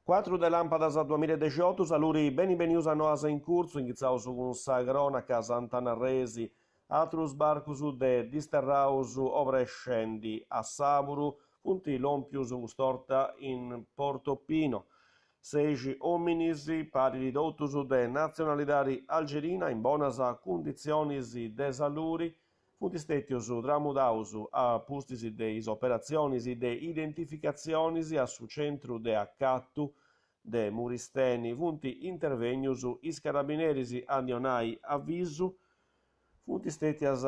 4 de làmpadas duamilla e dexiotu, saluri beni benius a Noas in Curtzu, inghitzaus cun sa crònaca Sant'Anna Arresi, atrus barcus de disterraus obrescendi a sàburu funt lòmpius cust'orta in Portopino. Sexi òminis, parit totus de natzionalidadi algerina, in bonas cunditzionis de saluri, funt stètius tramudaus a pustis de is operatzionis de identificatzionis a su centru de acatu de Muristeni. Funt intervènnius is carabineris a ndi 'onai avisu. Funt stètias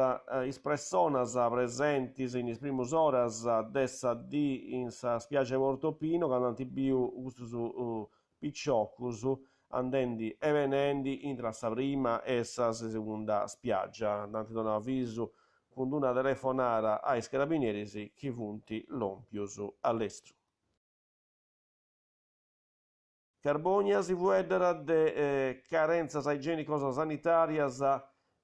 is pressonas presentis in is primus oras de sa dì in sa spiàgia de Portopino candu ant biu custus piciocus andendi e benendi intra sa prima e sa segunda spiàgia. Nd'ant donau avisu cun d'una telefonada a is carabineris chi funt lòmpius a lestru. Carbònia si fueddat de carentzas igiènicos-sanitàrias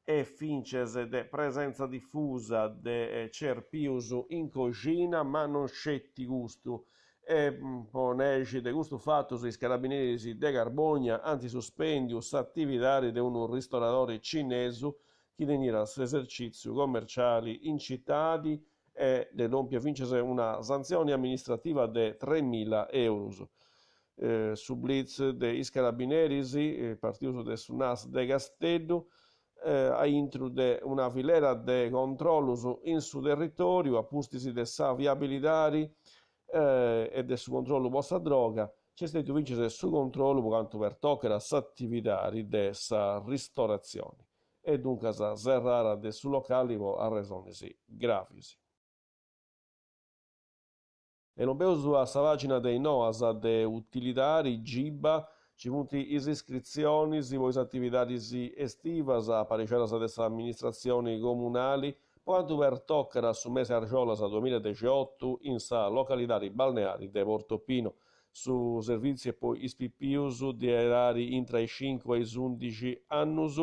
e fintzas de presentza difusa de cerpius in coxina, ma non sceti custu. E po nexi de custus fatus is carabineris de Carbònia ant suspèndiu s'atividadi de unu ristoradori cinesu chi teniat s'esercìtziu commerciali in citadi e dd'est lòmpia fintzas una santzioni amministrativa de tremila eurus. Su blitz de is carabineris, partius de su NAS de Casteddu, a intru de una filera de controllus in su territòriu a pustis de sa viabilidadi e de su controllu po sa droga, nc'est stètiu fintzas su controllu po cantu pertocat s'atividadi de sa ristoratzioni e duncas serrada de su locali po arresonis gravis. E lompeus a sa pàgina de is noas de utilidadi, Giba, nci funt is iscritzionis po is atividadis estivas aparixadas de s'amministratzioni comunali po cantu pertocat su mesi arxolas duamilla e dexiotu in sa localidadi balneari de Portopino. Su servìtziu est po is pipius de edadi intra is cincu e is undixi annus.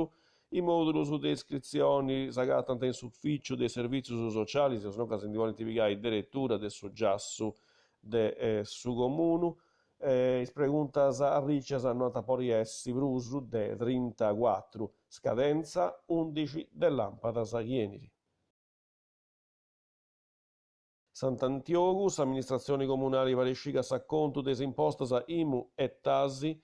Is mòdulus de iscritzioni s'agatant in s'ufìciu de is servìtzius socialis o sinuncas si ndi podint pigai deretura de su giassu de su comunu. Is preguntas arricias no ant a podi essi prus de trintacuatru, scadentza undixi de làmpadas chi 'enit. Sant'Antiogu, s'amministratzioni comunali fait sciri ca s'acontu de is impostas IMU e TASI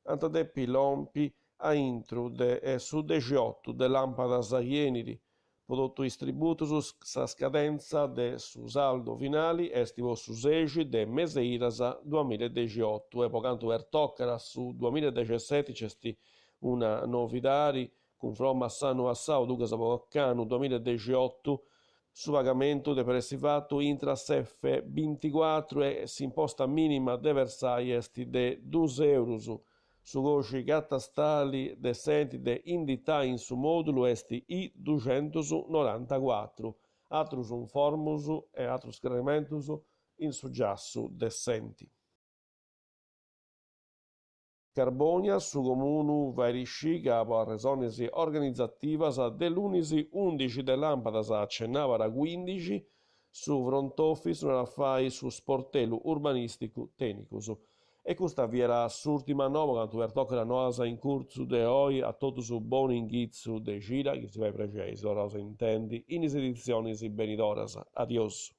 ant a depi lompi a intru de su dexiotu de làmpadas chi 'enit. Po totu is tributus sa scadentza de su saldu finali est po su sexi de meseidas duamilla e dexiotu e po cantu pertocat su duamilla e dexesseti nc'est una novidadi Cunfromma a s'annu passau, duncas po ocannu duamilla e dexiotu, su pagamentu depet essi fatu intra s'F binticuatru e s'imposta mìnima de versai est de dus eurus. Su còdixi catastali de s'enti de inditai in su mòdulu est I duxentusnorantacuatru. Atrus informus e atrus scrarimentus in su giassu de s'enti. Carbònia, su Comunu fait sciri ca po arresonis organizativas de lunis undixi de làmpadas a cenàbara cuindixi su front office no at a fai su sportellu urbanìsticu tènnicus. E custa fiat s'ùrtima noa po cantu pertocat Noas in curtzu de oi. A totus bonu inghitzu de cida, chi si fait prexei, si torraus a intendi in is editzionis benidoras. Adiosu.